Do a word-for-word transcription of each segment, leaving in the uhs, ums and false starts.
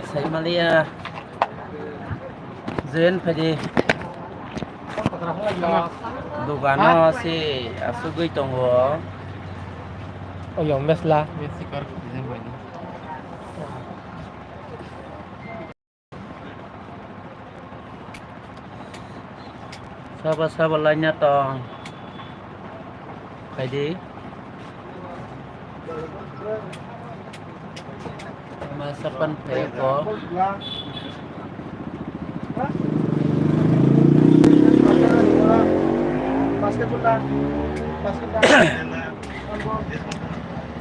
Saimaliya. Jen phaidi. Dogano se asugwi tongo. Oyong mesla. Sabo sabo laina tong. Phaidi. Ma sapan phai ko.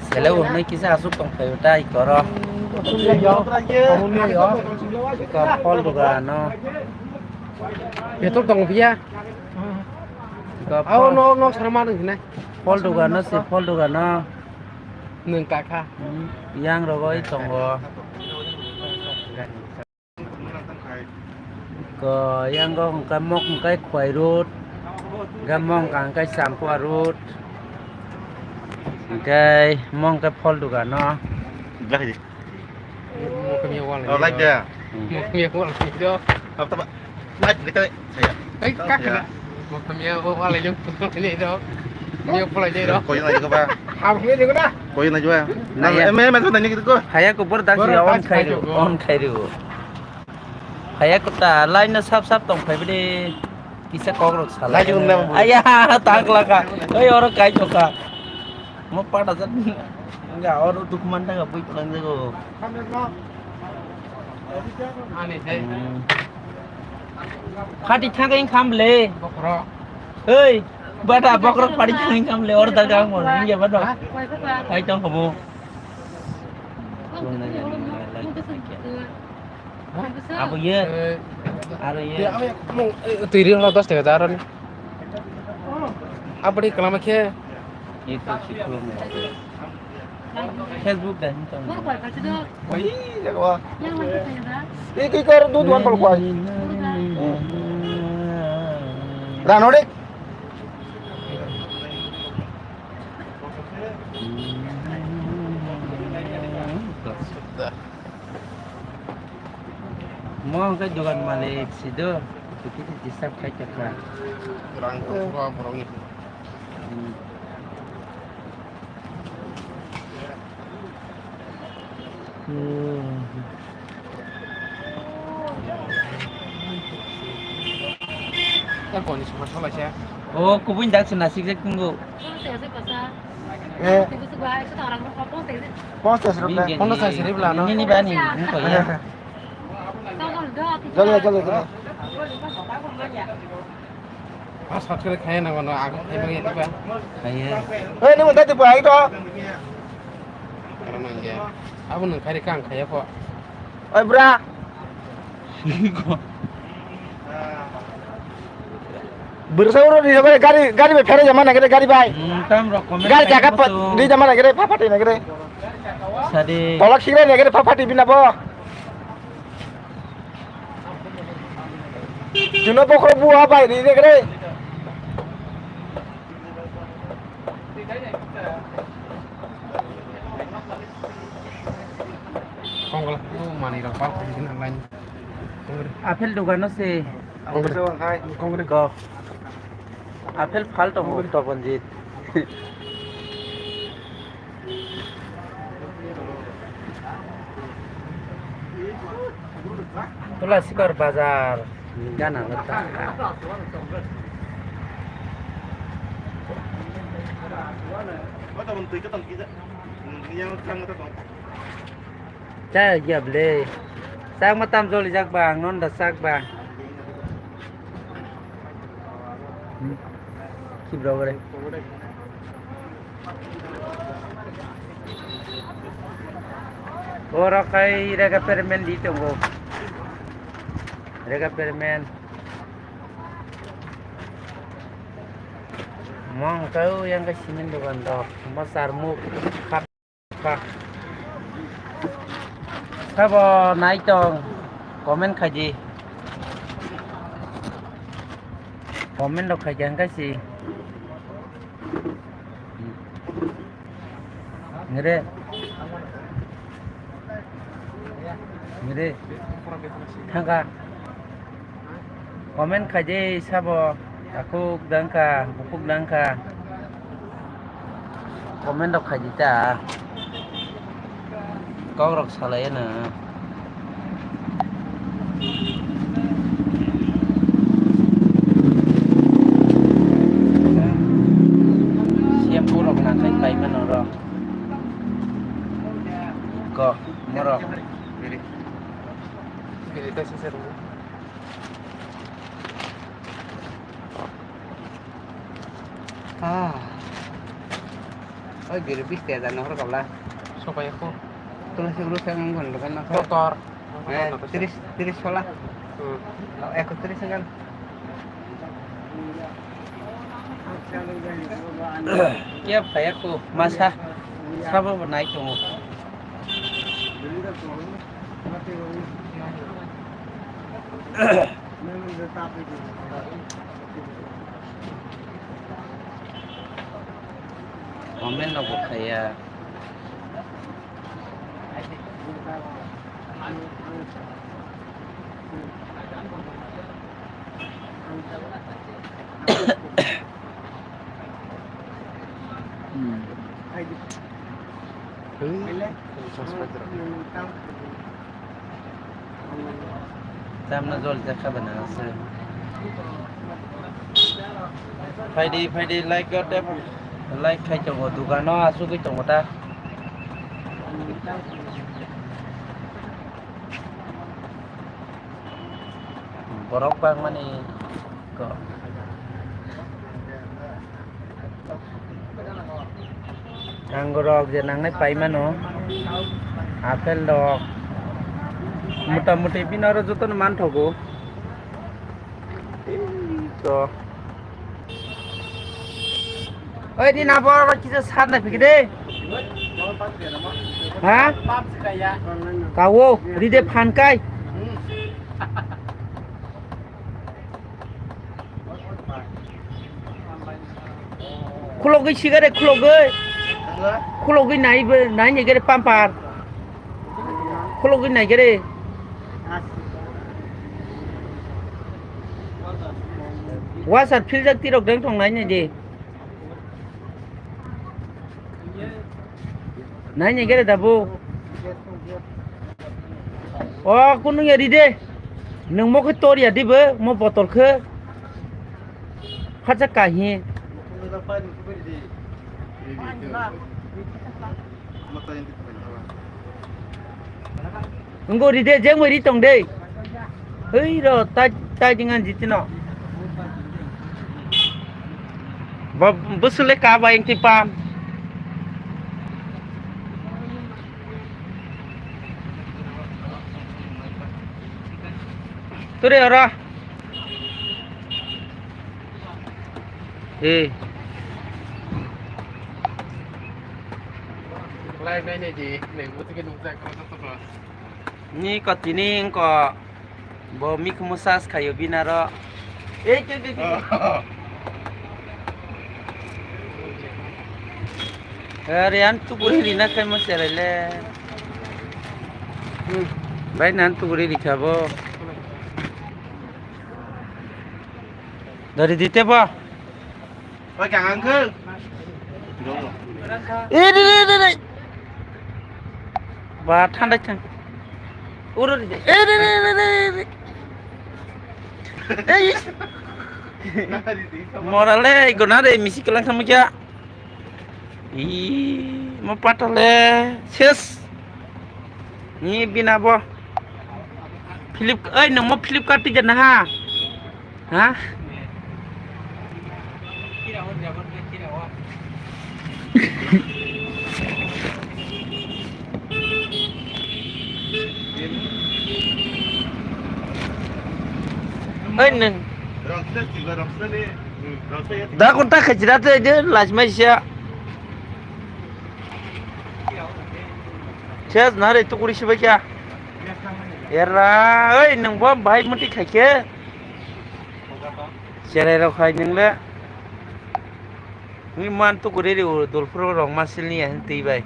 Sele bo hwnwi kisa aswk tong phai o tai koro. Kor phol dogano. Betul tong biya. Kor Aw phol, no no sarma nang hinai. Phol dogano se phol dogano. Nwng kakha. Hmm, yang rogoi tongo. Ko, yang go hwnkhe mok hwnkhe Khwai road, hwnkhe mong ka hwnkhe Champua road, hwnkhe mong khe phol dogano. Black di. Mok kami wal. Oh, like there. Hmm. Mok kami wal. Apa, apa? Like kita saya. Ei, kakna. Mok kami wal ayo. Ini do. Kami pula ayo do. Koyo na juga. Ham ini juga. Koyo na juga. Nah, ya. Em, em, em, nanya gitu kok. Haya ko bor dak on khai ru, on khai ru. Haya ko ta line na sap sap tong phai bidi. Kisa kok rok sala. Laju na. Aya, tak laka. Oi, oro kai choka. Mo pada jat. Enggak, oro dukman ta ga bui pulang jago. Ani se. Hmm. Phati thangka wng kham le. Bokhorok. Hei, bada bokhorok phati thangka wng kham le, order ga mo, nung ya bada. Ha? Hai tong khobo. Abo ye. Eh. Aro ye. Ya, abo ya, mo, eh, twi ri holo dos taka da aro ni. Abo di kalama khe. Ye to si khulum. Facebook da hin tong. Oi, jago. Iki kor dud wan pal kwai. Ranodik. Mo hwnkhe dogan malik si do. Kiti kiti sab khai kha. Rang to borok ni. Hmm. Hmm. O kubui dak se nasik jak tongo. Eh. Ponchas rupiya. Ponchas rupiya no. Nini bani, nini ko ya. Joldi, joldi, joldi. Pas hot kore khaya nango no, ako khai mangya diba? Khaya. Hei, nung tadi buai to. Karena mangya. Abo nung khai kang khaya po. Oi, bra. Bursa uro di sabai gari, gari bai fere jama nagere gari bai. Hmm, tam rok comment gari jaga pa, di jama nagere pha phati nagere. Sadi. Tolak sigra nagere pha phati bina bo. Juno bokhorok bua bai ri rek re. Kongla, oh, mani rok pal kong din online. Apple dogano se. Kongre. Kongre. Kok. Apple phal tongo, Kongre. Toponjit. Tula sikor bazar gana nata. Cha ya ble. Sak matam joli jak bang, non da sak bang. Hmm. Ki bro gore. Oro kai rega permen di tongo. Rega permen. Mong kau yang ke simin dogan dok. Mo sarmuk. Sabo nai tong, comment khai di. Comment rok khai di, hingke si. Ngere. Mire, thangka. Comment khaidi sabo, takhuk dangkha, bukhuk dangkha. Comment rok khaidi ta. Kok rok salai no. Shampoo rok nakhai pai mano rok. Ko, morok. Ah. Oi, biri bis tiya jan nohor kabla. Sopai ko. Tulasi guru saya mungkin bukan nohor. Kotor. Eh, tiris, tiris sola. Hmm. Ekotris kan. Kya phaya ko masa sabo bo nai tongo. Comment no bo khaya. Hmm. Tamna jol jakha bana ase. Phaidi, phaidi, like o tep, like khai tongo, dugano asugwi tongo ta. Borok bangmani ko. Anggur rok je nangnai pai mano, apple rok mota moti bini oro jotono manthogo. Ei to. Oi, di na bor kisa sat na phikide. Ha? Kawo, ride phan kai. Khulogwi sigare, khulogwi. Khulogwi nai bo, nai ni gare pampar. Khulogwi nai gare. Washer filter tirok deng tong nai ni di. Nai ni gare dabu. O, kunu ya ride. Nung mo khe tor ya dibo, mo botol khe. Phacha kahi. Ngo ride, jeng ri tong de. Hei ro, tai, tai jingan jitino. Bo, busule ka ba yang tipam. Ture ora. Eh. Live nai nai di, nai buti ke nungsa kau satu kelas. Ni ko tini ko bo mik musas khayo binaro. Eh, ke, ke, ke. Oh. Are an tukuri rina khai mo serai le. Hmm. Bai nan tukuri rikha bo. Dari dite ba. Oi, kang ang khe. Eh, re, re, re, re. Ba, thandai thang. Uro dite. Eh, re, re, re, re, re. Eh, is. Morale, gona re, misi kelang sama kya. Ih, mo patale ses. Ni bina bo. Flip, oi, nang mo Flipkart ti jana ha? Ha? Oi, nang. Da konta khajira te je lajmai sia. Ses nare tukuri sibai kya? Era, oi, nang bo bahai muti khai khe. Cherai rok khai nang le. Ni man tukuri ri u dulphur rok ma sil ni ya twi bai.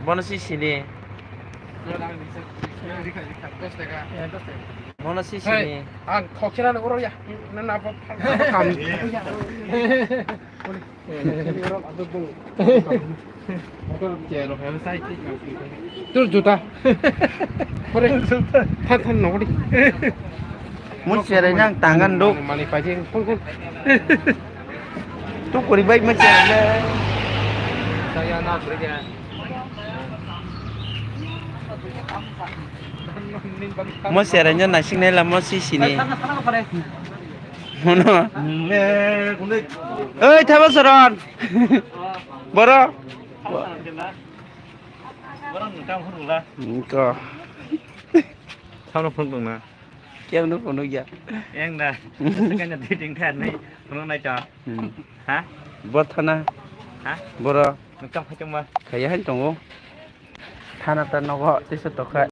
Bono si sini. Mono si sini. Ang khokchena no oro ya. Na na bo kam. Tur juta. Pore. Than than no di. Mo cherai nang tangan do. Mani paji phone phone. Tu kori bai mo cherai le. Saya na beri dia. Mo cherai nyo nasing nai la mo si sini. Mono. Oi, thabo soron. Boro. Ko. Samno phone tongna. Kemno phone ya. Yang da. Kanya dating thar nai. Phone nai ta. Hmm. Ha? Bo thana. Ha? Boro. Nukam khatung ba. Khaya han tongo. Thana ta nogo tisa tokha.